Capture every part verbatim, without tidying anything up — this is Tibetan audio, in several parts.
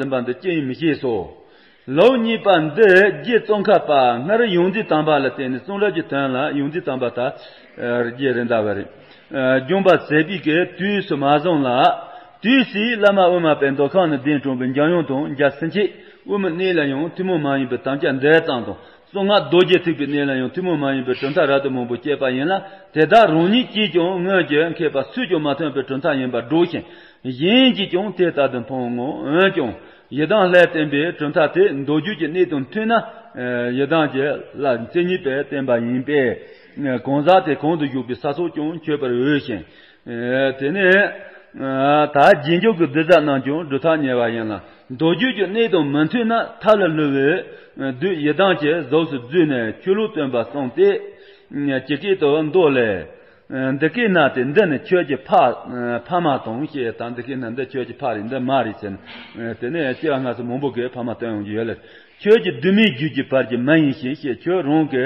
ཟིན་པ་འདི་ཅི་ཡིན་མི་ཤེས་སོ། ལེའུ་གཉིས་པ་འདི་རྗེ་ཙོང་ཁ་པ་སྔར་ཡོངས་འཛིན་དམ་པ་ལ་བརྟེན་ནས་གསུང་རབ་ཀྱི་དོན་ལ་ཡོངས་འཛིན་དམ་པ་ད་རྗེ་རེད་འདའ་བ་རེད། སྦྱོང་བ་ཟད་པའི་གི་དུས་སུ་མ་བཟུང་ལ། དུས་སུ་བླ་མ་དབུ་མ་པའི་མདོ་ཁམས་ནས་གདན་དྲངས་པའི་འཇམ་དབྱངས་དང་རྒྱལ་སྲས་མཆོག་དབུ་མའི་གནས་ལ་ཡང་ཐུན་མོང་མ་ཡིན་པའི་དམ་བཅའ་འདི་ཙམ་དང་། གསང་སྔགས་རྡོ་རྗེ་ཐེག་པའི་གནས་ལ་ཡང་ཐུན་མོང་མ་ཡིན་པའི་གྲུབ་མཐའ་རབ་ཏུ་མང་པོ་སྐྱེས་པ་ཡིན་ལ། དེ་དག་རང་ཉིད་ཀྱིས་ཀྱང་སྔོན་གྱི་མཁས་པ་སུས་ཀྱང་མ་ཐོན་པའི་གྲུབ་མཐའ་ཡིན་པར་སྒྲོག་ཅིང་། གཞན་གྱིས་ཀྱང་དེ་ལྟར་དུ་མཐོང་ངོ་། འོན་ཀྱང་ཡི་དམ་ལྷས་བསྟན་པའི་གྲུབ་མཐའ་དེ་མདོ་རྒྱུད་ཀྱི་གནད་དང་མཐུན་ན། ཡི་དམ་གྱི་ལྷ་མཚན་ཉིད་པས་བསྟན་པ་ཡིན་པས། གང་ཟག་དེ་གང་དུ་བཞུགས་པའི་ས་སོགས་ཀྱང་ཆོད་པར་འོས་ཤིང་། དེ་ནས་ད་རྗེས་འཇུག་གི་གདུལ་བྱ་རྣམས་ཀྱང་སྒྲུབ་ཐབས་ཉེ་བ་ཡིན་ལ། མདོ་རྒྱུད་ཀྱི་གནད་དང་མི་མཐུན་ན་ཐབས་ལ་བསླུ་བའི་བདུད་ཡི་དམ་གྱི་གཟུགས་སུ་བརྫུས་ནས་ཆོས་ལུགས་སྟོན་པ་གསུངས་ཏེ། ཇི་སྐད་དུ་མདོ་ལས། འདི་སྐད་ན་སྟེ་འདི་ནི་ཁྱོད་ཀྱི་ཕ་ཕ་མ་དང་ཞེས་དང་། འདི་སྐད་ན་འདི་ཁྱོད་ཀྱི་ཕ་རེད། འདི་མ་རེད་ཟེར་ནས། དེ་ནས་སྐྱེ་བ་སྔ་ཕྱི་མང་པོ་གི་ཕ་མ་སྟོན་ཡོང་རྒྱུ་ཡོད་ལ། ཁྱོད་ཀྱི་བདུད་མོའི་རྒྱུད་ཀྱི་བར་གྱི་མ་ཡིན་ཞེས་ཞེས། ཁྱོད་རང་གི་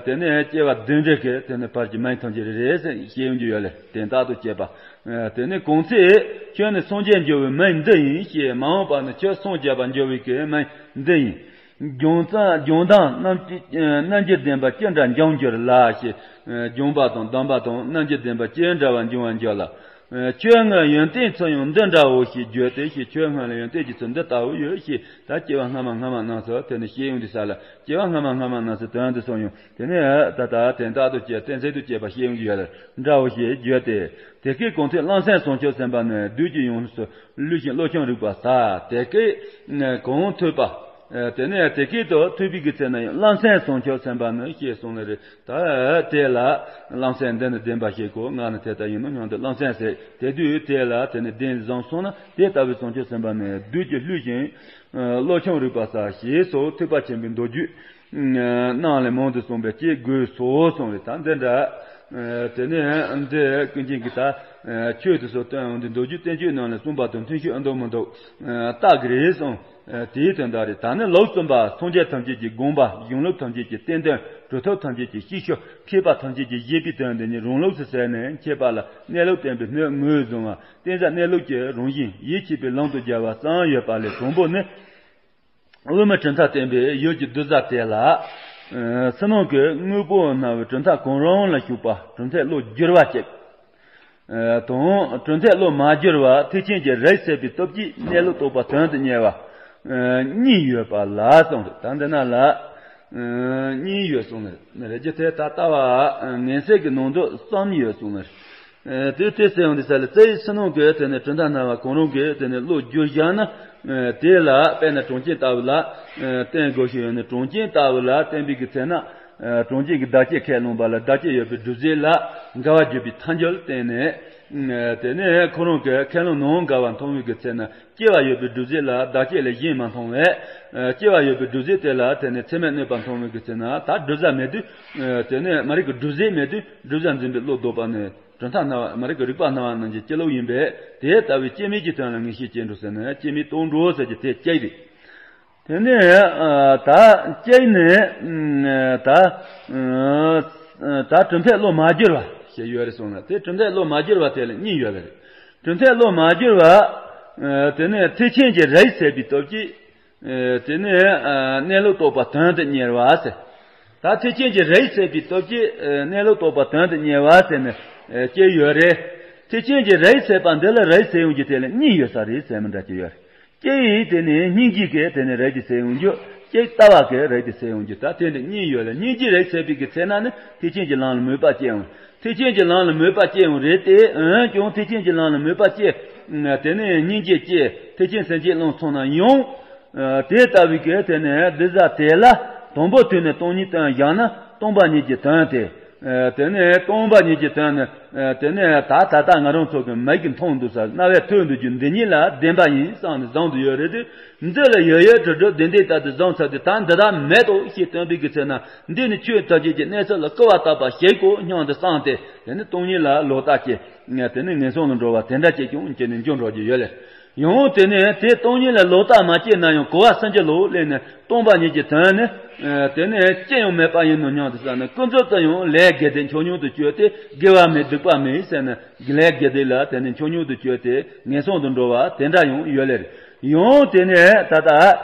དེ་ནས་སྐྱེ་བ་བདུན་རེ་གི་དེ་ནས་བར་གྱི་མ་ཡིན་ཐམས་ཅད་རེད་ཟེར་བཤད་ཡོང་རྒྱུ་ཡོད་ལ། དེ་ལྟར་དུ་བྱེད་པ། དེ་ནས་གང་ཚེ་ཁྱོད་ནི་སངས་རྒྱས་འགྱུར་བའི་མ་ཡིན་འདི་ཡིན་ཞེས། མ་འོངས་པ་ནི་ཁྱོད་སངས་རྒྱས་པར་འགྱུར་བའི་གི་མ་ཡིན་འདི་ཡིན། ལྗང་ཚ་ལྗང་མདངས་རྣམ་རྣམ་འགྱུར་ལྡན་པ་ཅི་འདྲ་འབྱུང་འགྱུར་ལ་ཞེས། ལྗང་པ་དང་མདངས་པ་དང་རྣམ་འགྱུར་ལྡན་པ་ཅི་འདྲ་བ་འབྱུང་བར་འགྱུར་ལ། ཁྱོད་སྔར་ཡོན་ཏན་ཚུལ་ཡང་འདི་འདྲའོ་ཞེས་བརྗོད་དེ་ཞེས། ཁྱོད་སྔར་ལ་ཡོན་ཏན་གྱི་ཚུལ་འདི་ལྟ་བུ་ཡོད་ཞེས། ད་སྐྱེ་བ་སྔ་མ་སྔ་མ་རྣམས་སུ་དེ་ནི་བཤད་ཡོང་དུས་ས་ལ། སྐྱེ་བ་སྔ་མ་སྔ་མ་རྣམས་སུ་དོན་དུ་གསུངས་ཡོང་། དེ་ནས་ད་ལྟ་དེ་ལྟར་དུ་བྱས་གཏན་ཚིགས་དུ་བྱས་པ་བཤད་ཡོང་དུས་ཡོད་ལ། འདྲའོ་ཞེས་བརྗོད་དེ། དེ་སྐད་གོང་ཐོས་ལམ་སེང་བྱང་ཆུབ་སེམས་དཔའ་ནི་བདུད་ཀྱི་ཡང་སྲིད་སུ་བསླུས་ཤིང་བློ་ཆུང་རིག་པ་ཟད། དེ་སྐད་གོང་ཐོས་པ། དེ་ནས་དེ་སྐད་དུ་ཐོས་པའི་གི་ཚེ་ན་ཡང་ལམ་སེང་བྱང་ཆུབ་སེམས་དཔའ་ནི་ཞེས་གསུངས་ལེ་རེད། ད་དེ་ལ་ལམ་སེང་འདི་ནི་བདེན་པ་ཞིག་གོ། ང་ནི་དེ་ལྟར་ཡིན་ནོ་སྙམ་དུ་ལམ་སེང་ཟེར། དེ་དུས་དེ་ལ་དེ་ནི་བདེན་བཟང་སོང་ན། དེ་ལྟ་བུའི་བྱང་ཆུབ་སེམས་དཔའ་ནི་བདུད་ཀྱིས་བསླུས་ཤིང་། བློ་ཆུང་རིག་པ་ཟད་ཞེས་སོགས་ཐེག་པ་ཆེན་པོའི་མདོ་རྒྱུད་རྣམས་ལས་མང་དུ་གསུངས་པས་ཅིག་དགོས་སོ་གསུངས་རེད། ད་འདི་འདྲ། དེ་ནས་འདི་ཀུན་མཁྱེན་གྱིས་ད་ཆོས་དེ་ཚོ་སྟོན་འོང་དུས་མདོ་རྒྱུད་བསྟན་བཅོས་རྣམས་ལས་གསུངས་པ་དང་མཐུན་ཕྱོགས་ཨེ་འདུག་མི་འདུག་བལྟ་གི་རེད་གསུངས། དེའི་དོན་དག་རེད། ད་ནི་ལེའུ་གསུམ་པ། སངས་རྒྱས་ཐམས་ཅད་ཀྱི་དགོངས་པ། གཞུང་ལུགས་ཐམས་ཅད་ཀྱི་བསྟན་དོན། གྲུབ་ཐོབ་ཐམས་ཅད་ཀྱི་སྐྱེས་ཤོས། མཁས་པ་ཐམས་ཅད་ཀྱི་བཞེད་པའི་དོན་འདི་ཉིད་རང་ལུགས་སུ་གསལ་ནས་མཁས་པ་ལ་གནས་ལུགས་བསྟན་པའི་སྣོད་ངོས་བཟུང་བ། བསྟན་བྱ་གནས་ལུགས་ཀྱི་རང་བཞིན་ཡིད་ཆེས་པའི་ལམ་དུ་སྦྱར་བ་གསུམ་ཡོད་པ་ལས་དང་པོ་ནི། དབུ་མའི་གྲུབ་མཐའ་བསྟན་པའི་ཡུལ་གྱི་གདུལ་བྱ་དེ་ལ། ཕྱི་ནང་གི་དངོས་པོ་སྣང་བའི་གྲུབ་མཐའ་གང་རུང་ལ་ཞུགས་པ་གྲུབ་མཐས་བློ་བསྒྱུར་བ་བྱེད། དང་། གྲུབ་མཐས་བློ་མ་བསྒྱུར་བ་ཐེག་ཆེན་གྱི་རིགས་སད་པའི་སྟོབས་ཀྱིས་གནས་ལུགས་རྟོགས་པ་དོན་དུ་གཉེར་བ། གཉིས་ཡོད་པ་ལ་གསུངས་རེད། ད་འདི་ན་ལ། གཉིས་ཡོད་གསུངས་ནས་རེད། རྒྱུ་དེ་ད་ལྟ་བ་ངན་སེལ་གྱི་ནང་དུ་གསུམ་ཡོད་གསུངས་ནས། དེ་དེ་གསལ་ཡོང་དུས་ས་ལ་རྩ་བའི་ཕྱི་ནང་གི་དེ་ནས་གྲུབ་མཐའ་སྣང་བ་གང་རུང་གི་དེ་ནས་བློ་བསྒྱུར་བཞག་ན། དེ་ལ་དཔེར་ན་གྲངས་ཅན་ལྟ་བུ་ལ་བསྟན་དགོས་ཤེས་ཡོད་ནས། གྲངས་ཅན་ལྟ་བུ་ལ་བསྟན་པའི་གི་ཚེ་ན། གྲངས་ཅན་གྱི་བདག་བསྐྱེད་ཁས་བླངས་པ་ལ་བདག་བསྐྱེད་ཡོད་པའི་སྒྲུབ་བྱེད་ལ་འགལ་བ་བརྗོད་པའི་ཐལ་འགྱུར་བསྟན་ནས། དེ་ནས་ཁོ་རང་གི་ཁས་བླངས་ནང་འགལ་བ་མཐོང་བའི་གི་ཚེ་ན། སྐྱེ་བ་ཡོད་པའི་སྒྲུབ་བྱེད་ལ་བདག་བསྐྱེད་ལས་གཞན་མ་མཐོང་བས། སྐྱེ་བ་ཡོད་པའི་སྒྲུབ་བྱེད་དེ་ལ་དེ་ནས་ཚད་མས་གནོད་པ་མཐོང་བའི་གི་ཚེ་ན། ད་སྒྲུབ་བྱ་མེད་དུས། དེ་ནས་མ་རིག་གི་སྒྲུབ་བྱེད་མེད་དུས་སྒྲུབ་བྱ་འཛིན་པའི་བློ་ལྡོག་པ་ནི། གྲུབ་མཐའ་སྣང་བ་མ་རིག་གི་རིག་པ་སྣང་བ་རྣམས་ཀྱི་སྤྱི་ལོག་ཡིན་པས། དེ་ལྟ་བུའི་སྐྱེ་མེད་ཀྱི་དོན་ལ་ངེས་ཤེས་སྐྱེ་འགྲོ་ཟེར་ན། སྐྱེ་མེད་རྟོགས་འགྲོ་ཟེར་གྱི་དེ་གཅིག་རེད། དེ་ནས་ད་གཅིག་ནས་ད་ད་གྲུབ་མཐས་བློ་མ་བསྒྱུར་བ་ཞེས་ཡོད་རེད་གསུངས་ན། དེ་གྲུབ་མཐས་བློ་མ་བསྒྱུར་བ་དེ་ལ་གཉིས་ཡོད་པ་རེད། གྲུབ་མཐས་བློ་མ་བསྒྱུར་བ། དེ་ནས་ཐེག་ཆེན་གྱི་རིགས་སད་པའི་སྟོབས་ཀྱིས། དེ་ནས་གནས་ལུགས་རྟོགས་པ་དོན་དུ་གཉེར་བ་ཟེར། ད་ཐེག་ཆེན་གྱི་རིགས་སད་པའི་སྟོབས་ཀྱིས་གནས་ལུགས་རྟོགས་པ་དོན་དུ་གཉེར་བ་ཟེར་ནས་གཅིག་ཡོད་རེད། ཐེག་ཆེན་གྱི་རིགས་སད་པ་འདི་ལ་རིགས་སད་ཡོང་རྒྱུ་དེ་ལ་གཉིས་ཡོད་ས་རེད་ཟེར་མི་འདྲ་གཅིག་ཡོད་རེད། གཅིག་ཡིན་དེ་ནི་སྙིང་རྗེ་གིས་དེ་ནི་རིགས་དེ་སད་ཡོང་རྒྱུ། གཅིག་ལྟ་བ་གིས་རིགས་དེ་སད་ཡོང་རྒྱུ། ད་དེ་འདྲ་གཉིས་ཡོད་ལ། སྙིང་རྗེ་རིགས་སད་པའི་གི་ཚེ་ན་ནི་ཐེག་ཆེན་གྱི་ལམ་ལ་མོས་པ་སྐྱེ་ཡོང་། ཐེག་ཆེན་གྱི་ལམ་ལ་མོས་པ་སྐྱེ་ཡོང་རེད་དེ། འོན་ཀྱང་ཐེག་ཆེན་གྱི་ལམ་ལ་མོས་པ་སྐྱེ། དེ་ནས་སྙིང་རྗེ་སྐྱེ། ཐེག་ཆེན་སེམས་བསྐྱེད་བླངས་སོང་ན་ཡང་། དེ་ལྟ་བུའི་གི་དེ་ནས་གདུལ་བྱ་དེ་ལ་དང་པོ་དུས་ནས་སྟོང་ཉིད་སྟོན་བཞག་ན་སྟོང་པ་ཉིད་ཀྱི་དོན་དེ། དེ་ནས་སྟོང་པ་ཉིད་ཀྱི་དོན་ནི། དེ་ནས་ད་ད་ལྟ་ང་རང་ཚོ་གི་མིག་གིས་མཐོང་འདུག་ས། རྣ་བས་ཐོས་འདུག་རྒྱུ་འདི་ཉིད་ལ་བདེན་པ་ཡིན་བསམ་ནས་བཟུང་དུ་ཡོད་རེད་དེ། འདི་ལ་ཡོད་ཡོད་གྲུབ་གྲུབ་བདེན་བདེན་ལྟར་དུ་བཟུང་ཚར་ཏེ། ད་འདི་དག་མེད་དོ་ཞེས་སྟོན་པའི་གི་ཚེ་ན། འདི་ནི་ཆོས་ཐམས་ཅད་ཀྱི་གནས་ཚུལ་ལ་སྐུར་བ་བཏབ་པ་ཞིག་གོ་སྙམ་དུ་བསམས་ཏེ། དེ་ནི་སྟོང་ཉིད་ལ་ལོག་ལྟ་སྐྱེ། དེ་ནི་ངན་སོང་ལ་འགྲོ་བ་དེ་འདྲ་ཅིག་ཀྱང་སྐྱེས་ནས་འགྱུར་འགྲོ་རྒྱུ་ཡོད་ལེ། ཡང་དེ་ནས་དེ་སྟོང་ཉིད་ལ་ལོག་ལྟ་མ་སྐྱེས་ན་ཡང་གོ་བ་སུམ་ཅུ་ལོག་ལེན་ནས་སྟོང་པ་ཉིད་ཀྱི་དོན་ནི། དེ་ནས་ཅི་ཡང་མེད་པ་ཡིན་ནོ་སྙམ་དུ་བསམས་ནས། ཀུན་རྫོབ་ཏུ་ཡང་ལས་དགེ་སྡིག་འཆོལ་ཉུང་དུ་སྤྱོད་དེ། དགེ་བ་མེད་སྡིག་པ་མེད་ཟེར་ནས་ལས་དགེ་སྡིག་ལ་དེ་ནས་འཆོལ་ཉུང་དུ་སྤྱོད་དེ་ངན་སོང་དུ་འགྲོ་བ་དེ་འདྲ་ཡང་ཡོད་ལེ་རེད། ཡང་དེ་ནས་ད་ལྟ་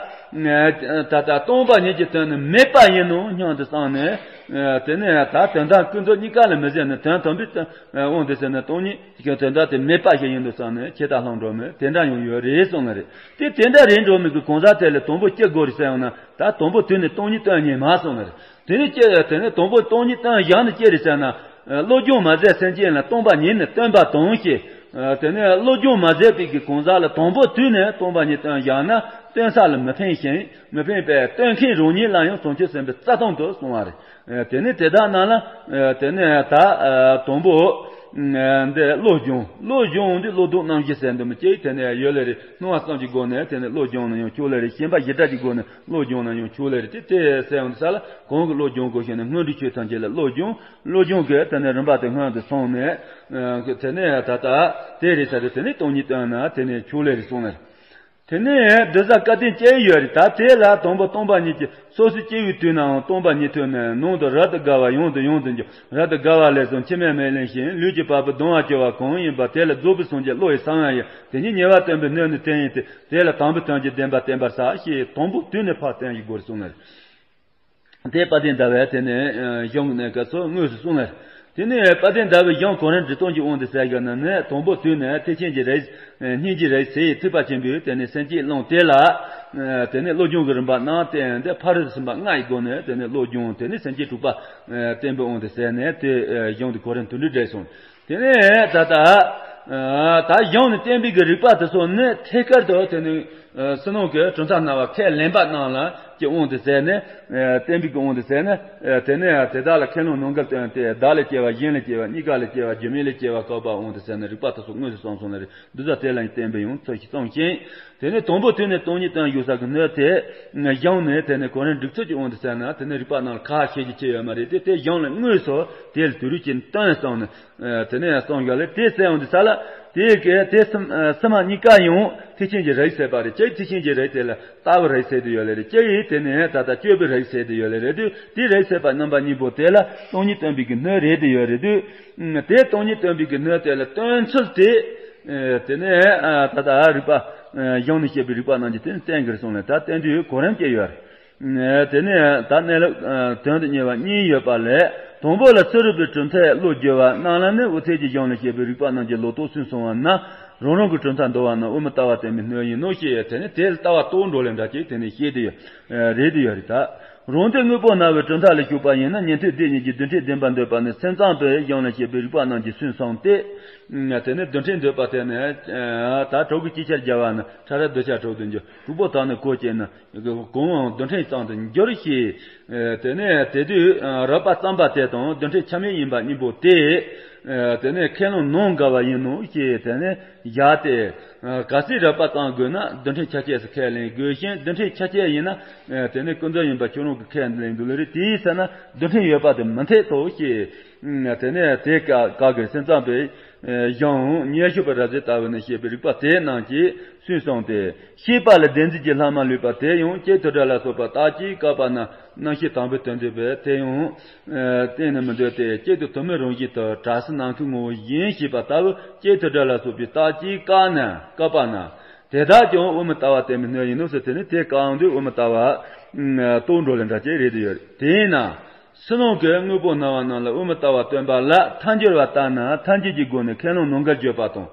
ད་ལྟ་སྟོང་པ་ཉིད་ཀྱི་དོན་ནི་མེད་པ་ཡིན་ནོ་སྙམ་དུ་བསམས་ནས། དེ་ནས་ད་དོན་དམ་ཀུན་རྫོབ་གཉིས་ཀ་ལ་མི་ཟད་ནས་དོན་དམ་པའི་དབང་དུ་ཟེར་ན་སྟོང་ཉིད་ཀྱི་དོན་དམ་དེ་མེད་པ་ཞིག་ཡིན་དུ་བསམས་ནས་ཁྱེད་ད་ལྷང་འགྲོ་མེད་དེ་འདྲ་ཡང་ཡོད་རེད་གསུངས་ནི་རེད། དེ་དེ་འདྲ་རེད་འགྲོ་མི་གི་གང་ཟག་དེ་ལ་དང་པོ་ཅི་དགོས་རེད་ཟེར་ཡང་ན། ད་དང་པོ་དུས་ནས་སྟོང་ཉིད་སྟོན་ཉིད་མ་གསུངས་ནི་རེད། དེ་ནི་ཅི་དེ་ནི་དང་པོ་སྟོང་ཉིད་སྟོན་བཞག་ནི་ཅི་རེད་ཟེར་ན། བློ་སྦྱོང་མ་མཛད་སེམས་ཅན་ལ་སྟོང་པ་ཉིད་ནི་སྟོན་པ་དང་ཞེས། དེ་ནི་བློ་སྦྱོང་མ་མཛད་པའི་གི་གང་ཟག་ལ་དང་པོ་དུས་ནས་སྟོང་པ་ཉིད་སྟོན་བཞག་ན་སྟོན་ས་ལ་མི་ཕན་ཞིང་མི་ཕན་པས་སྟོན་མཁན་རང་ཉིད་ལ་ཡང་བྱང་ཆུབ་སེམས་དཔའི་རྩ་ལྟུང་དུ་གསུངས་པ་རེད། དེ་ནི་དེ་དག་རྣམས་ལ་དེ་ནི་ད་དང་པོ་འདི་བློ་སྦྱོང་བློ་སྦྱོང་འདི་བློ་ལྡོག་རྣམ་བཞི་ཟེར་འདུག་མི་གཅིག་དེ་ནི་ཡོད་ལེ་རེད། སྣང་བ་གསུམ་གྱི་སྒོ་ནས་དེ་ནི་བློ་སྦྱོང་ན་ཡང་ཆོག་ལེ་རེད། ཤེས་པ་བཞི་སྒྲ་གྱི་སྒོ་ནས་བློ་སྦྱོང་ན་ཡང་ཆོག་ལེ་རེད། དེ་དེ་ཟེར་ཡོང་དུས་ས་ལ་གང་གི་བློ་སྦྱོང་དགོས་ཤེ་ན་སྔོན་འགྲོའི་ཆོས་ཐམས་ཅད་ལ་བློ་སྦྱོང་བློ་སྦྱོང་གི་དེ་ནས་རིམ་པ་དེ་སྔོན་དུ་སོང་ནས། དེ་ནས་ད་ལྟ་དེ་རེད་ས་རེད། དེ་ནས་སྟོང་ཉིད་བསྟན་ན་དེ་ནས་ཆོག་ལེ་རེད་གསུངས་ནས། དེ་ནས་འདི་ས་བཀའ་དྲིན་ཅན་ཡོད་རེད། ད་དེ་ལ་དང་པོ་སྟོང་པ་ཉིད་ཀྱི་སོ་སོ་སྐྱེ་བོའི་དུས་ནའང་སྟོང་པ་ཉིད་ཐོས་ནས་ནང་དུ་རབ་ཏུ་དགའ་བ་ཡང་དུ་ཡང་དུ་འཇུག་རབ་ཏུ་དགའ་བ་ལས་སུ་མཆི་མས་མི་བརླན་ཞིང་ལུས་ཀྱི་བ་སྤུ་ལྡང་བར་གྱུར་པ་གང་ཡིན་པ་དེ་ལ་རྫོགས་པའི་སངས་རྒྱས་བློ་ཡི་གསང་བ་ཡིན། དེ་ཉིད་ཉེ་བར་སྟོན་པའི་སྣོད་ནི་དེ་ཡིན་ཏེ། དེ་ལ་དང་པོའི་དོན་གྱི་བདེན་པ་བསྟན་པར་ཟག་ཞེས་དང་པོ་དུས་ནས་ཕར་བསྟན་ཞིག་དགོས་གསུངས་ནས། དེ་དཔལ་ལྡན་ཟླ་བའི་དེ་ནས་གཞུང་གནས་སྐབས་སུ་དངོས་སུ་གསུངས་ནས། དེ་ནས་དཔལ་ལྡན་ཟླ་བའི་གཞུང་གོ་རིམ་འགྲིག་སྟངས་ཀྱི་དབང་དུ་ཟེར་གྱི་ན་ནི་དང་པོ་དུས་ནས་ཐེག་ཆེན་གྱི་རིགས་སྙིང་རྗེའི་རིགས་སེ་ཡི་ཐེག་པ་ཆེན་པོའི་དེ་ནས་སེམས་བསྐྱེད་བླངས་དེ་ལ། དེ་ནས་བློ་སྦྱོང་གི་རིམ་པ་གནང་སྟེ་འདི་ཕ་རོལ་ཏུ་ཕྱིན་པ་ལྔ་ཡི་སྒོ་ནས་དེ་ནས་བློ་སྦྱོང་དེ་ནས་སེམས་བསྐྱེད་དྲུག་པ་བསྟན་པའི་དབང་དུ་ཟེར་ནས་དེ་གཞུང་དེ་གོ་རིམ་དུ་འགྲིག་བསྒྲིགས་སོང་། དེ་ནས་ད་ལྟ་ད་གཞུང་ནས་བསྟན་པའི་གི་རིགས་པ་དེ་ཚོ་ནི་ཐད་ཀར་དུ་དེ་ནས་ཕྱི་ནང་གི་གྲུབ་མཐའ་སྣང་བ་ཁས་ལེན་པ་རྣམས་ལ་གི་དབང་དུ་ཟེར་ནས་བསྟན་པའི་གི་དབང་དུ་ཟེར་ནས་དེ་ནས་དེ་དག་ལ་ཁས་བླངས་ནང་འགལ་སྟོན་ཏེ་བདག་ལས་སྐྱེ་བ་གཞན་ལས་སྐྱེ་བ་གཉིས་ཀ་ལས་སྐྱེ་བ་སྒྱུ་མའི་ལས་སྐྱེ་བ་བཀག་པའི་དབང་དུ་ཟེར་ནས་རིགས་པ་དེ་ཚོ་དངོས་སུ་གསུངས་སོང་ནས་རེད། འདི་ཚོ་དེ་ལ་བསྟན་པའི་ཡང་ཚུལ་ཞིག་གསུངས་ཤིང་། དེ་ནས་དང་པོ་དུས་ནས་སྟོང་ཉིད་བསྟན་བཞུགས་ས་གི་སྣོད་དེ་གཞུང་ནས་དེ་ནས་གོ་རིམ་སྒྲིག་ཚུལ་གྱི་དབང་དུ་ཟེར་ན་དེ་ནས་རིགས་པ་རྣམས་ལ་ཁ་ཤས་ཀྱི་ཆེ་ཡོད་མ་རེད་དེ་དེ་གཞུང་ལ་དངོས་སུ་དེ་ལ་དུས་རིགས་ཀྱི་སྟོན་སོང་ནས། དེ་ནས་གསུངས་ཡོད་ལས་དེ་གསལ་ཡོང་དུས་ས་ལ་དེ་གའི་དེ་སེམས་སེམས་མ་གཉིས་ཀ་ཡང་ཐེག་ཆེན་གྱི་རིགས་ཟེར་བ་རེད། ཅིག་ཐེག་ཆེན་གྱི་རིགས་དེ་ལ་ལྟ་བའི་རིགས་ཟེར་དུ་ཡོད་ལེ་རེད། ཅིག་ཡིས་དེ་ནས་ད་ལྟ་སྤྱོད་པའི་རིགས་ཟེར་དུ་ཡོད་ལེ་རེད་དུས་དེ་རིགས་ཟེར་བ་རྣམ་པ་གཉིས་པོ་དེ་ལ་སྟོང་ཉིད་སྟོན་པའི་གི་སྣོད་རེད་དུ་ཡོད་རེད་དུས། དེ་སྟོང་ཉིད་སྟོན་པའི་གི་སྣོད་དེ་ལ་སྟོན་ཚུལ་དེ། དེ་ནས་ད་ལྟ་རིགས་པ་གཞུང་ནས་བཤད་པའི་རིགས་པ་རྣམས་ཀྱིས་དེ་ནས་བསྟན་གྱི་རེད་གསུངས་ལེ་ད་བསྟན་དུས་གོ་རིམ་སྐྱེ་ཡོད་རེད། དེ་ནས་ད་གནས་ལུགས་དོན་དུ་གཉེར་བ་གཉིས་ཡོད་པ་ལས་དང་པོ་ལ་ཚུ་རིག་པའི་གྲུབ་མཐས་བློ་བསྒྱུར་བ་རྣམས་ལ་ནི་དབུ་ཚད་ཀྱི་གཞུང་ལ་བཤད་པའི་རིགས་པ་རྣམས་ཀྱི་ལོག་རྟོག་སོགས་སོང་བ་ན་རང་རང་གི་གྲུབ་མཐའ་འདུལ་བ་རྣམས་དབུ་མའི་ལྟ་བ་བསྟན་པའི་སྣོད་ཡིན་ནོ་ཞེས་དེ་ནས་དེ་ལ་ལྟ་བ་རྟོགས་འགྲོ་ལེ་འདྲ་ཅིག་དེ་ནས་བཤད་དེ་ཡོད་རེད་དེ་ཡོད་རེད་ད། རང་སྡེ་དངོས་པོ་སྣང་བའི་གྲུབ་མཐའ་ལ་ཞུགས་པ་ཡིན་ན་ཉན་ཐོས་སྡེ་གཉིས་ཀྱི་རྡུལ་ཕྲན་བདེན་པར་འདོད་པ་ནི་སེམས་ཙམ་པའི་གཞུང་ལ་བཤད་པའི་རིགས་པ་རྣམས་ཀྱིས་སུན་སོང་སྟེ། དེ་ནས་རྡུལ་ཕྲན་འདོད་པ་དེ་ནི་ད་དྲུག་གི་ཅིག་ཆར་སྦྱར་བ་ནི་ཕྲ་རགས་གདུལ་བྱ་དྲུག་ཏུ་འགྱུར། དྲུག་པོ་དག་ནི་གོ་བྱས་ན། གང་རྡུལ་ཕྲན་ཙམ་དུ་འགྱུར་ཞེས། དེ་ནས་དེ་དུས་རགས་པ་ཙམ་པ་དེ་དང་རྡུལ་ཕྲན་ཆ་མེད་ཡིན་པ་གཉིས་པོ་དེ། དེ་ནས་ཁས་བླངས་ནང་འགལ་བ་ཡིན་ནོ་ཞེས་དེ་ནས་བཞག་སྟེ། གལ་སྲིད་རགས་པ་ཙམ་དགོས་ན་རྡུལ་ཕྲན་ཆ་བཅས་སུ་ཁས་ལེན་དགོས་ཤིང་རྡུལ་ཕྲན་ཆ་བཅས་ཡིན་ན། དེ་ནས་ཀུན་རྫོབ་ཡིན་པ་ཁྱོད་རང་གིས་ཁས་ལེན་དགོས་ལེ་རེད། དེའི་ཚེ་ན་རྡུལ་ཕྲན་ཡོད་པ་དེ་མི་འཐད་དོ་ཞེས། དེ་ནས་དེ་ཀ་ཀ་གི་སེམས་ཙམ་པའི་གཞུང་ཉེར་ཤུ་པ་རབ་གསལ་ལྟ་བུ་ནས་བཤད་པའི་རིགས་པ་དེ་རྣམས་ཀྱིས་སུན་སོང་སྟེ། ཤེས་པ་ལ་བདེན་འཛིན་གྱི་ལྷག་མ་ལུས་པ་དེ་ཡང་གཅིག་ཏུ་སྒྲ་ལ་སོགས་པ་རྟག་གཅིག་བཀག་པ་ན་རྣམ་ཤེས་དང་པོའི་དོན་འདོད་པས་དེ་ཡང་གཏན་ནས་མི་འདོད་དེ་གཅིག་ཏུ་ཐུན་མིན་རང་བཞིན་དུ་གྲགས་སུ་ནམ་མཁའི་ངོ་བོ་བཞིན་ཞེས་པ་ལྟ་བུ་གཅིག་ཏུ་སྒྲ་ལ་སོགས་པའི་རྟག་གཅིག་བཀག་ན་བཀག་པ་ན། དེ་དག་ཀྱང་དབུ་མའི་ལྟ་བ་བསྟན་པའི་སྣོད་ཡིན་ནོ་ཟེར་དེ་ནི་དེ་བཀག་འོང་དུས་དབུ་མའི་ལྟ་བ་རྟོགས་འགྲོ་ལེ་འདྲ་ཅིག་རེད་དུ་ཡོད། དེས་ན། ཕྱི་ནང་གི་དངོས་པོ་སྣང་བ་རྣམས་ལ་དབུ་མའི་ལྟ་བ་སྟོན་པ་ལ་ཐལ་འགྱུར་བ་ལྟར་ན་ཐལ་འགྱུར་གྱི་སྒོ་ནས་ཁས་བླངས་ནང་འགལ་བརྗོད་པ་དང་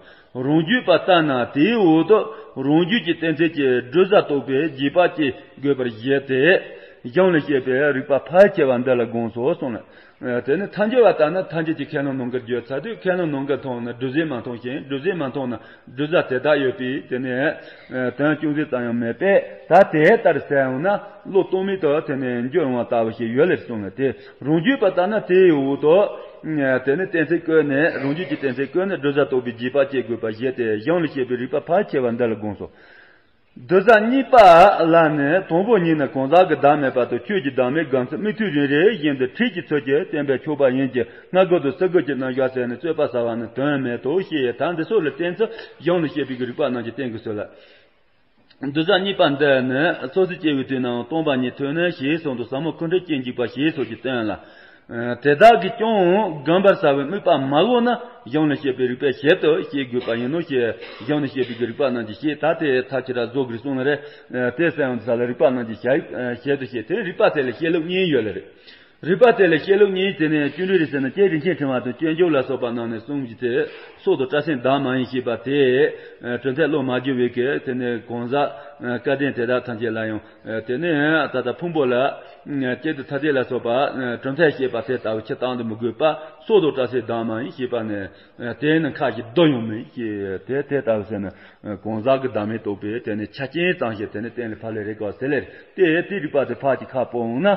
རང་རྒྱུད་པ་ལྟར་ན་དེའི་འོག་ཏུ་རང་རྒྱུད་ཀྱི་གཏན་ཚིགས་ཀྱི་བསྒྲུབ་བྱ་རྟོགས་པའི་རྗེས་དཔག་ཅེས་དགོས་པར་བཞེད་དེ། གཞུང་ལས་བཤད་པའི་རིགས་པ་ཕལ་ཆེ་བ་འདི་ལ་དགོངས་སོ་གསུངས་ལ། དེ་ནི་ཐལ་འགྱུར་བ་ལྟར་ན་ཐལ་འགྱུར་གྱི་ཁས་བླངས་ནང་འགལ་བརྗོད་ཚར་དུས་ཁས་བླངས་ནང་འགལ་མཐོང་ན་བསྒྲུབ་བྱ་མ་མཐོང་ཞིང་བསྒྲུབ་བྱ་མ་མཐོང་ན་བསྒྲུབ་བྱ་དེ་དག་ཡོད་པས་དེ་ནི་དོན་ཅུང་ཟད་ཙམ་ཡང་མེད་པས་ད་དེ་ལྟར་གསལ་འོང་ན་བློ་གཏོང་མེད་དུ་དེ་ནི་འགྱུར་འོང་བ་ལྟ་བུ་ཞིག་ཡོད་ལེ་གསུངས་ལ། དེ་རང་རྒྱུད་པ་ལྟར་ན་དེའི་འོག་ཏུ་དེ་ནི་གཏན་ཚིགས་བཀོད་ནས་རང་རྒྱུད་ཀྱི་གཏན་ཚིགས་བཀོད་ནས་བསྒྲུབ་བྱ་རྟོགས་པའི་རྗེས་དཔག་ཅེས་དགོས་པར་བཞེད་དེ་གཞུང་ལས་བཤད་པའི་རིགས་པ་ཕལ་ཆེ་བ་འདི་ལ་དགོངས་སོ། གདུལ་བྱ་གཉིས་པ་ལ་ནི་དང་པོ་ཉིད་ནི་གང་ཟག་གི་བདག་མེད་པ་དང་ཆོས་ཀྱི་བདག་མེད་སྒོམ་ཚུལ་མིག་ཐུན་རེ་རེ་བཞིན་དུ་ཁྲིད་ཀྱི་ཚུལ་གྱིས་བསྟན་པས་ཆོག་པ་ཡིན་གྱི་སྔ་རྒོལ་དུ་ཚུར་རྒོལ་གྱི་རྣམ་གཞག་ཟེར་ནས་རྩོད་པ་ཟ་བ་ནི་དོན་མེད་དོ་ཞེས་ད་འདི་སོགས་ལ་བརྟེན་ཚུལ་གཞུང་ལས་བཤད་པའི་རིགས་པ་རྣམས་ཀྱིས་བསྟན་དགོས་ཚུལ་ལ། གདུལ་བྱ་གཉིས་པ་འདི་ནི་སོ་སོ་སྐྱེ་བོའི་དུས་ནའང་སྟོང་པ་ཉིད་ཐོས་ནས་ཞེས་གསུངས་འདུག་ཟབ་མོ་ཀུན་ཁྲོད་སྐྱེ་འཇིག་པ་ཞེས་སོགས་ཀྱིས་བསྟན་ལ། དེ་དག་གིས་ཀྱང་བསྒོམ་པར་བྱ་བའི་དམིགས་པ་མ་བསྒོམས་ན། གཞུང་ནས་བཤད་པའི་རིགས་པས་ཞིབ་ཏུ་ཤེས་དགོས་པ་ཡིན་ནོ་ཞེས། གཞུང་ནས་བཤད་པའི་རིགས་པ་རྣམས་ཀྱིས་ཤེས། ད་དེ་ཐག་ཆོད་ར་བཟོ་དགོས་གསུངས་ནི་རེད། དེ་ཟེར་ཡང་དེ་ས་ལ་རིགས་པ་རྣམས་ཀྱིས་ཞིབ་ཏུ་ཤེས། དེ་རིགས་པ་དེ་ལ་བཤད་ལུགས་གཉིས་ཡོད་ལེ་རེད། རིགས་པ་དེ་ལ་བཤད་ལུགས་གཉིས་དེ་ནས་སྤྱོད་འབྲས་རེད་ཟེར་ན། སྐྱེས་རིན་ཆེན་ཕྲེང་བ་དང་སྤྱོད་འཇུག་ལ་སོགས་པ་རྣམས་ནས་གསུངས་ཀྱི་དེ། སྲོག་དང་སྤྲ་སེམས་བདག་མ་ཡིན་ཞེས་པ་དེ། གྲུབ་མཐས་བློ་མ་བསྒྱུར་བའི་གི་དེ་ནས་གང་ཟག་སྐལ་ལྡན་དེ་དག་ཐམས་ཅད་ལ་ཡང་། དེ་ནས་ད་ལྟ་ཕུང་པོ་ལ་སྐྱེ་དང་འཆི་ལྟས་ལ་སོགས་པ་གྲུབ་མཐས་བཤད་པ་དེ་ལྟ་བུ་ཕྱིར་བཏང་དུ་མི་དགོས་པ། སྲོག་དང་སྤྲ་སེམས་བདག་མ་ཡིན་ཞེས་པ་ནས། དེ་ནི་ཁ་ཞིག་བསྡུ་ཡང་མིན་ཞེས། དེ་དེ་ལྟ་བུ་ཟེར་ན། གང་ཟག་གི་བདག་མེད་རྟོགས་པའི་དེ་ནི་ཆ་རྐྱེན་ཙམ་ཞིག་དེ་ནི་གཏན་ལ་ཕབ་ལེ་རེད་ག་ཟེར་ལེ་རེད། དེ་དེ་རིགས་པ་དེ་ཕར་གྱི་ཁ་སྤོ་འོང་ན།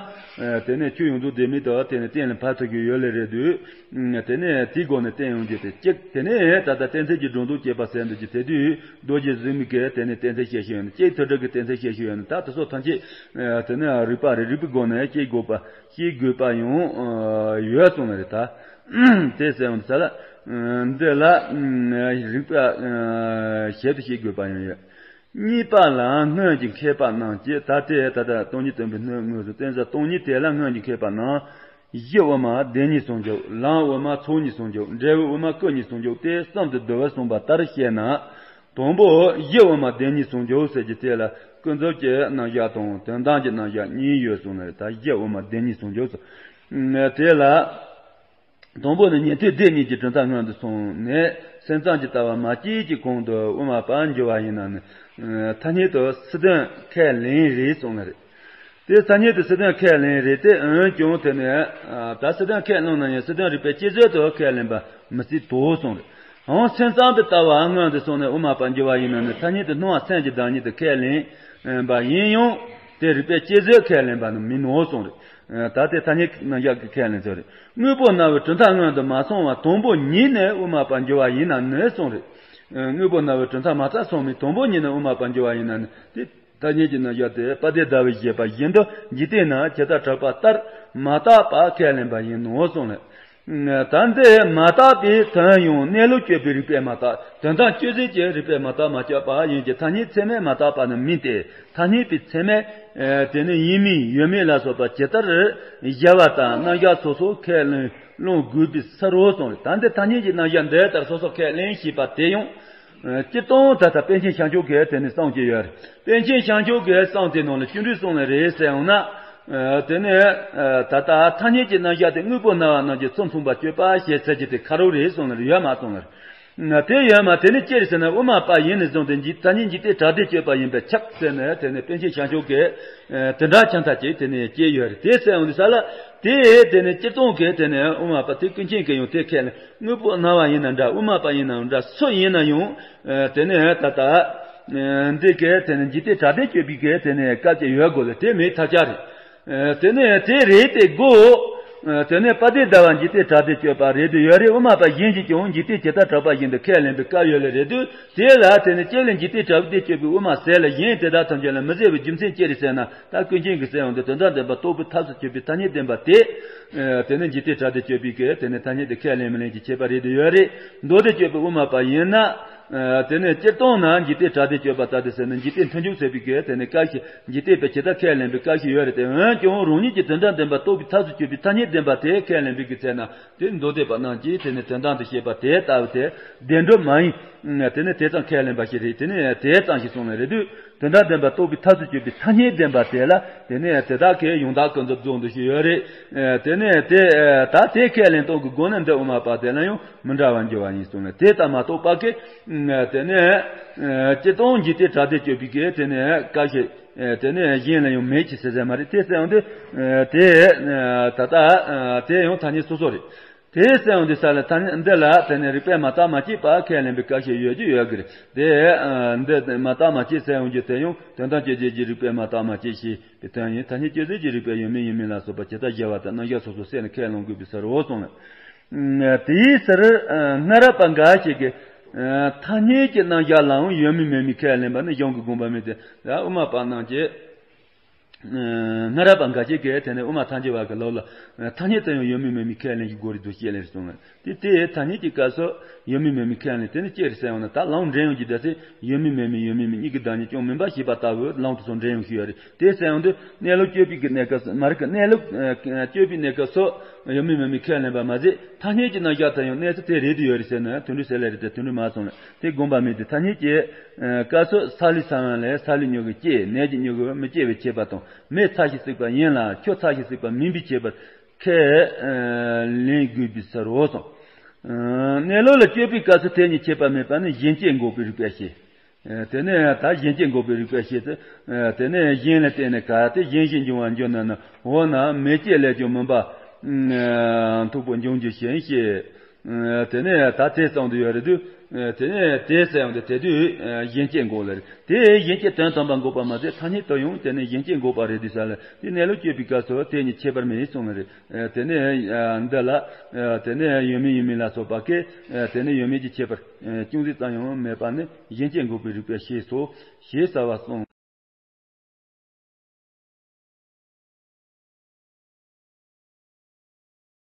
དེ་ནི་ཆོས་ཡོངས་རྫོགས་ལྡན་མིན་དུ་དེ་ནི་གཏན་ལ་ཕབ་ཐུབ་ཀྱི་ཡོད་ལེ་རེད་དུས། དེ་ནས་དེའི་སྒོ་ནས་བསྟན་ཡོང་རྒྱུ་དེ་གཅིག་དེ་ནས་ད་ལྟ་གཏན་ཚིགས་ཀྱི་སྒྲོ་འདོགས་གཅོད་པ་ཟེར་འདུག་རྒྱུ་དེ་དུས་རྡོ་རྗེ་གཟུགས་མེད་ཀྱི་དེ་ནས་གཏན་ཚིགས་བཤད་ཤེས་ཡོད་ན། གཅིག་ཐོད་ཕྲེང་གི་གཏན་ཚིགས་བཤད་ཤེས་ཡོད་ན། ད་དེ་ཚོ་ཐམས་ཅད་དེ་ནས་རིགས་པ་རེད། རིགས་པའི་སྒོ་ནས་ཤེས་དགོས་པ་ཤེས་དགོས་པ་ཡང་ཡོད་གསུངས་ནི་རེད་ད། དེ་ཟེར་ཡོང་དུས་ས་ལ། འདི་ལ་རིགས་པ་ཞིབ་ཏུ་ཤེས་དགོས་པ་ཡང་ཡོད། གཉིས་པ་ལ་སྔོན་གྱི་མཁས་པ་རྣམས་ཀྱིས། ད་ལྟའི་ད་ལྟ་སྟོང་ཉིད་སྟོན་པའི་སྣོད་དངོས་སུ་བསྟན་ས་སྟོང་ཉིད་དེ་ལ་སྔོན་གྱི་མཁས་པ་རྣམས། གཞི་དབུ་མ་བདེན་གཉིས་ཟུང་འཇུག། ལམ་དབུ་མ་ཚོགས་གཉིས་ཟུང་འཇུག། འབྲས་བུ་དབུ་མ་སྐུ་གཉིས་ཟུང་འཇུག་སྟེ་གསུམ་དུ་བསྡུ་བར་གསུངས་པ་ལྟར་བཤད་ན། དང་པོ་གཞི་དབུ་མ་བདེན་གཉིས་ཟུང་འཇུག་ཟེར་རྒྱུ་དེ་ལ་ཀུན་རྫོབ་ཀྱི་རྣམ་གཞག་དང་དོན་དམ་གྱི་རྣམ་གཞག་གཉིས་ཡོད་གསུངས་ནས། ད་གཞི་དབུ་མ་བདེན་གཉིས་ཟུང་འཇུག་ཟེར། དེ་ལ། དང་པོ་ནི་ཉན་ཐོས་སྡེ་གཉིས་ཀྱི་གྲུབ་མཐའ་སྔོན་དུ་སོང་ནས། སེམས་ཙམ་གྱི་ལྟ་བ་མ་སྐྱེས་ཀྱི་གོང་དུ་དབུ་མ་པར་འགྱུར་བ་ཡིན་ན་ནི། ཐ་སྙད་དུ་སྲིད་དོན་ཁས་ལེན་རེད་གསུངས་ནི་རེད། དེ་ཐ་སྙད་དུ་སྲིད་དོན་ཁས་ལེན་རེད་དེ། འོན་ཀྱང་དེ་ནས་ད་སྲིད་དོན་ཁས་བླངས་ན་ཡང་སྲིད་དོན་རིགས་པས་དཔྱད་བཟོད་དུ་ཁས་ལེན་པ་མི་སྲིད་དོ་གསུངས་རེད། འོ་སེམས་ཙམ་གྱི་ལྟ་བ་སྔོན་དུ་སོང་ནས་དབུ་མ་པར་འགྱུར་བ་ཡིན་ན་ནི། ཐ་སྙད་དུ་སྣང་བ་སེམས་ཀྱི་བདག་ཉིད་དུ་ཁས་ལེན་པ་ཡིན་ཡང་། དེ་རིགས་པས་དཔྱད་བཟོད་ཁས་ལེན་པ་ནི་མིན་ནོ་གསུངས་རེད། ད་ལྟའི་ཐ་སྙད་ཀྱི་རྣམ་གཞག་གི་ཁས་ལེན་ཚུལ་རེད། དངོས་པོ་རྣམས་ཀྱི་གྲུབ་མཐའ་སྔོན་དུ་མ་སོང་བར་དང་པོ་ཉིད་ནས་དབུ་མ་པར་འགྱུར་བ་ཡིན་ན་ནི་གསུངས་རེད། དངོས་པོ་རྣམས་ཀྱི་གྲུབ་མཐའ་མ་རྩ་སོང་བའི་དང་པོ་ཉིད་ནས་དབུ་མ་པར་འགྱུར་བ་ཡིན་ན་ནི། དེ་ཐ་སྙད་ཀྱི་རྣམ་གཞག་དེ་དཔལ་ལྡན་ཟླ་བས་བཞེད་པ་བཞིན་དུ་འཇིག་རྟེན་ན་ཇི་ལྟར་གྲགས་པ་ལྟར་མ་དག་པ་ཁས་ལེན་པ་ཡིན་ནོ་གསུངས་ལ། ད་འདི་མ་དག་པའི་དོན་ཡང་གནས་ལུགས་དཔྱོད་པའི་རིགས་པས་མ་དག། དོན་དམ་དཔྱོད་བྱེད་ཀྱི་རིགས་པས་མ་དག་མ་དཔྱད་པ་ཡིན་གྱི། ཐ་སྙད་ཚད་མས་མ་དག་པ་ནི་མིན་ཏེ། ཐ་སྙད་པའི་ཚད་མས་དེ་ནི་ཡིན་མིན་ཡོད་མེད་ལ་སོགས་པ་ཇི་ལྟར་གཞལ་བ་ལྟར་རྣམ་གཞག་སོ་སོ་ཁས་ལེན་བླང་དགོས་པའི་ཕྱིར་རོ་གསུངས། ད་འདི་ཐ་སྙད་ཀྱི་རྣམ་གཞག་འདི་ལྟར་སོ་སོ་ཁས་ལེན་ཞེས་པ་དེ་ཡང་། སྤྱིར་བཏང་ད་ལྟ་པཎ་ཆེན་བྱང་ཆུབ་ཀྱིས་དེ་ནི་གསུངས་ཀྱི་ཡོད་རེད། པཎ་ཆེན་བྱང་ཆུབ་ཀྱིས་གསུངས་དེ་ནང་ལ་སྤྱོད་འཇུག་གསུངས་ནི་རེད་ཟེར་ཡོང་ན། དེ་ནི་ད་ལྟ་ཐ་སྙད་ཀྱི་རྣམ་གཞག་དེ་དངོས་པོ་སྣང་བ་རྣམས་ཀྱི་ཚུལ་མཚུངས་པར་དཔྱོད་པ་ཞེས་ཟེར་གྱི་དེ་ཁ་རོག་རེད་གསུངས་ནི་རེད། ཡོད་མ་གསུངས་ནི་རེད། དེ་ཡོད་མ་དེ་ནི་ཅི་རེད་ཟེར་ན། དབུ་མ་པ་ཡིན་ནས་བཟུང་སྟེ་འཇིག་ཐ་སྙད་འཇིག་རྟེན་གྲགས་སྡེ་དཔྱོད་པ་ཡིན་པས་ཁྱབ་ཟེར་ནས། དེ་ནི་པཎ་ཆེན་བྱང་ཆུབ་ཀྱིས་དེ་འདྲ་ཆ་མཐའ་ཅིག་དེ་ནི་བསྐྱེད་ཡོད་རེད། དེ་ཟེར་ཡོང་དུས་ས་ལ་དེ་དེ་ནི་སྤྱིར་བཏང་གི་དེ་ནི་དབུ་མ་པ་དེ་ཀུན་མཁྱེན་གྱིས་ཡང་དེ་ཁས་ལེན། དངོས་པོ་སྣང་བ་ཡིན་ན་འདྲ། དབུ་མ་པ་ཡིན་ན་འདྲ། སུ་ཡིན་ན་ཡང་དེ་ནི་ད་ལྟ་འདི་གའི་དེ་ནི་འཇིག་རྟེན་གྲགས་སྡེ་དཔྱོད་པའི་གི་དེ་ནི་སྐབས་ཀྱི་ཡོད་དགོས་ལ་དེ་མེད་ཐབས་ཆག་རེད། དེ་ནས་དེ་རེད་དེ་དགོས། དེ་ནས་དཔལ་ལྡན་ཟླ་བ་འཇིག་རྟེན་གྲགས་སྡེ་དཔྱོད་པ་རེད་དེ་ཡོད་རེད། དབུ་མ་པ་གཞན་གྱིས་ཀྱང་འཇིག་རྟེན་ཇི་ལྟར་གྲགས་པ་བཞིན་དུ་ཁས་ལེན་པའི་སྐབས་ཡོད་ལེ་རེད་དུས། དེ་ལ་དེ་ནས་ཅི་ལས་འཇིག་རྟེན་གྲགས་སྡེ་དཔྱོད་པའི་དབུ་མ་ཟེར་ལ། གཞན་དེ་དག་ཐམས་ཅད་ལ་མི་ཟེར་བའི་རྒྱུ་མཚན་ཅི་རེད་ཟེར་ན། ད་ཀུན་མཁྱེན་གྱིས་ཟེར་ཡོང་དུས་དོན་དམ་བདེན་པ་རྟོགས་པའི་ཐབས་སུ་གྱུར་པའི་ཐ་སྙད་བདེན་པ་དེ། དེ་ནས་འཇིག་རྟེན་གྲགས་སྡེ་དཔྱོད་པའི་གི་དེ་ནས་ཐ་སྙད་དེ་ཁས་ལེན་མི་ལེན་གྱི་ཁྱད་པར་རེད་དེ་ཡོད་རེད། མདོ་སྡེ་དཔྱོད་པའི་དབུ་མ་པ་ཡིན་ན། དེ་ནས་སྤྱིར་བཏང་ན་འཇིག་རྟེན་གྲགས་སྡེ་དཔྱོད་པ་ལྟ་སྟེ་ཟེར་ན། འཇིག་རྟེན་མཐུན་འཇུག་ཟེར་བའི་གི་དེ་ནས་བཀའ་ཞིག་འཇིག་རྟེན་པས་ཇི་ལྟར་ཁས་ལེན་པའི་བཀའ་ཞིག་ཡོད་རེད་དེ། འོན་ཀྱང་རང་ཉིད་ཀྱི་དོན་དམ་བདེན་པ་རྟོགས་པའི་ཐབས་སུ་གྱུར་པའི་ཐ་སྙད་བདེན་པ་དེ་ཁས་ལེན་པའི་གི་ཚེ་ན། དེ་མདོ་སྡེ་པ་རྣམས་ཀྱིས་དེ་ནི་དོན་དམ་དུ་བཤད་པ་དེ་ལྟ་བུ་དེ་བདེན་གྲུབ་མ་ཡིན། དེ་ནི་དེ་ཙམ་ཁས་ལེན་པ་ཞིག་རེད། དེ་ནི་དེ་ཙམ་ཞིག་གསུངས་ནས་རེད་དུས། དོན་དམ་བདེན་པ་རྟོགས་པའི་ཐབས་སུ་གྱུར་པའི་ཐ་སྙད་བདེན་པ་དེ་ལ་དེ་ནི་དེ་དག་གིས་ཡང་དག་ཀུན་རྫོབ་རྫོགས་འདུ་ཞིག་ཡོད་རེད། དེ་ནི་དེ་ད་དེ་ཁས་ལེན་སྟངས་ཀྱི་སྒོ་ནས་འདི་དབུ་མ་པ་དེ་ལ་ཡང་མི་འདྲ་བར་འགྱུར་བ་ཡིན་གསུངས་ནས། དེ་ལྟར་མ་རྟོགས་པ་གིས་དེ་ནི་སྤྱིར་བཏང་འཇིག་རྟེན་གྲགས་སྡེ་དཔྱོད་པའི་གི་དེ་ནི་བཀའ་ཞིག་དེ་ནས་གཞན་ལ་ཡང་མེད་ཅེས་ཟེར་ཟེར་མ་རེད། དེ་ཟེར་ཡང་དེ། དེ་ད་ལྟ་དེ་ཡང་ཐ་སྙད་སོ་སོ་རེད། དེ་ཟེར་ཡང་དེ་ས་ལ་ཐ་སྙད་འདི་ལ་དེ་ནས་རིགས་པས་མ་བརྟགས་མ་དཔྱད་པ་ཁས་ལེན་པའི་སྐབས་ཤིག་ཡོད་ཀྱི་ཡོད་ཀྱི་རེད། དེ་འདི་མ་བརྟགས་མ་དཔྱད་ཟེར་ཡང་རྒྱུ་དེ་ཡང་དོན་དམ་དཔྱོད་བྱེད་ཀྱི་རིགས་པས་མ་བརྟགས་མ་དཔྱད་ཞེས་པའི་དོན་ཡིན། ཐ་སྙད་དཔྱོད་བྱེད་ཀྱི་རིགས་པས་ཡོད་མིན་ཡིན་མིན་ལ་སོགས་པ་ཇི་ལྟར་གཞལ་བ་ལྟར་རྣམ་གཞག་སོ་སོ་སེམས་ནས་ཁས་ལེན་དགོས་པའི་ཕྱིར་རོ་གསུངས་ལ། དེའི་ཕྱིར་སྔ་རབས་པ་འགའ་ཞིག་གིས་ཐ་སྙད་ཀྱི་རྣམ་གཞག་ལའང་ཡོད་མིན་མེད་མིན་ཁས་ལེན་པ་ནི་གཞུང་གི་དགོངས་པ་མིན་ཏེ། དབུ་མ་པ་རྣམས་ཀྱིས། སྔ་རབས་པ་འགའ་ཞིག་གིས་དེ་ནས་དབུ་མ་ཐལ་འགྱུར་བ་གི་ལུགས་ལ་ཐ་སྙད་དུ་ཡང་ཡོད་མིན་མེད་མིན་ཁས་ལེན་གྱི་དགོས་རིགས་དུ་བཤད་ལེ་གསུངས། དེ་དེ་ཐ་སྙད་ཀྱི་སྐབས་སུ་ཡོད་མིན་མེད་མིན་ཁས་ལེན་དེ་ནི་ཅི་རེད་ཟེར་ཡོང་ན། ད་ལམ་འདྲེན་ཡོང་གི་བསྡད་ཚེ་ཡོད་མིན་མེད་མིན་ཡོད་མིན་མེད་གཉིས་ཀྱི་བདག་ཉིད་ཀྱང་མིན་པ་ཞེས་པ་ལྟ་བུ་ལམ་དུ་སོང་འདྲེན་ཡོང་ཞུས་ཡོད་རེད། དེ་ཟེར་ཡོང་དུས་གནས་ལུགས་དཔྱོད་པའི་གི་གནས་སྐབས་སུ་མ་རིག་གི་གནས་ལུགས་ཨ་དཔྱོད་པའི་གནས་སྐབས་སུ་ཡོད་མིན་མེད་མིན་ཁས་ལེན་པ་མ་ཟད་ཐ་སྙད་ཀྱི་རྣམ་གཞག་ལྟར་ཡང་གནས་ཚུལ་དེ་རེད་དུ་ཡོད་རེད་ཟེར་ན་དོན་འགྲུབ་ཟེར་ལེ་རེད་དེ་དོན་འགྲུབ་མ་སོང་ལ་དེ་དགོངས་པ་མེད་དེ། ཐ་སྙད་ཀྱི་ཨ་སྐབས་སུ་སཱ་ལུའི་ས་བོན་ལས་སཱ་ལུའི་མྱུ་གུ་སྐྱེ་ནས་ཀྱི་མྱུ་གུ་མི་སྐྱེ་བའི་ཁྱད་པར་དང་མེ་ཚ་ཞིང་བསྲེགས་པ་ཡིན་ལ་ཁྱོད་ཚ་ཞིང་བསྲེགས་པ་མིན་པའི་ཁྱད་པར་ཁས་ཨ་ལེན་དགོས་པའི་ཕྱིར་རོ་གསུངས། ཨ་གནས་ལུགས་ལ་དཔྱོད་པའི་སྐབས་སུ་དེ་གཉིས་ཁྱད་པར་མེད་པ་ནི་གཞན་སྐྱེ་འགོག་པའི་རིགས་པས་ཤེས། ཨ་དེ་ནས་ད་གཞན་སྐྱེ་འགོག་པའི་རིགས་པས་ཤེས་ཏེ། ཨ་དེ་ནས་གཞན་ལ་བརྟེན་ནས་ག་དེ་གཞན་ཞེས་འབྱུང་བར་འགྱུར་ན་ནི་འོ་ན་མེ་སྐྱེ་ལས་ཀྱང་མིན་པ། ཨ་འཐུག་པོ་འབྱུང་རྒྱུ་ཞེན་ཤེས། ཨ་དེ་ནས་ད་དེ་ཙམ་དུ་ཡོད་རེད་དུས། ཨ་དེ་ནས་དེ་ཙམ་དུ་དེ་དུས་ཨ་གཞན་སྐྱེ་འགོག་ལ་རེད། དེ་གཞན་སྐྱེ་དོན་དམ་པར་འགོག་པ་མ་ཟད་ཐ་སྙད་དུ་ཡང་དེ་ནས་གཞན་སྐྱེ་འགོག་པ་རེད་དུས་ས་ལ་དེ་གནས་ལུགས་དཔྱོད་པའི་སྐབས་སུ་དེ་གཉིས་ཁྱད་པར་མེད་གསུངས་ལ་རེད། ཨ་དེ་ནས་ཨ་འདི་ལ་ཨ་དེ་ནས་ཡོད་མིན་ཡིན་མིན་ལ་སོགས་པ་ཀའི་ཨ་དེ་ནས་ཡོད་མིན་གྱི་ཁྱད་པར་ཨ་ཅུང་ཟད་ཙམ་ཡང་མེད་པ་ནི་གཞན་སྐྱེ་འགོག་པའི་རིགས་པས་ཤེས་སོ་ཞེས་བྱ་བ་གསུངས།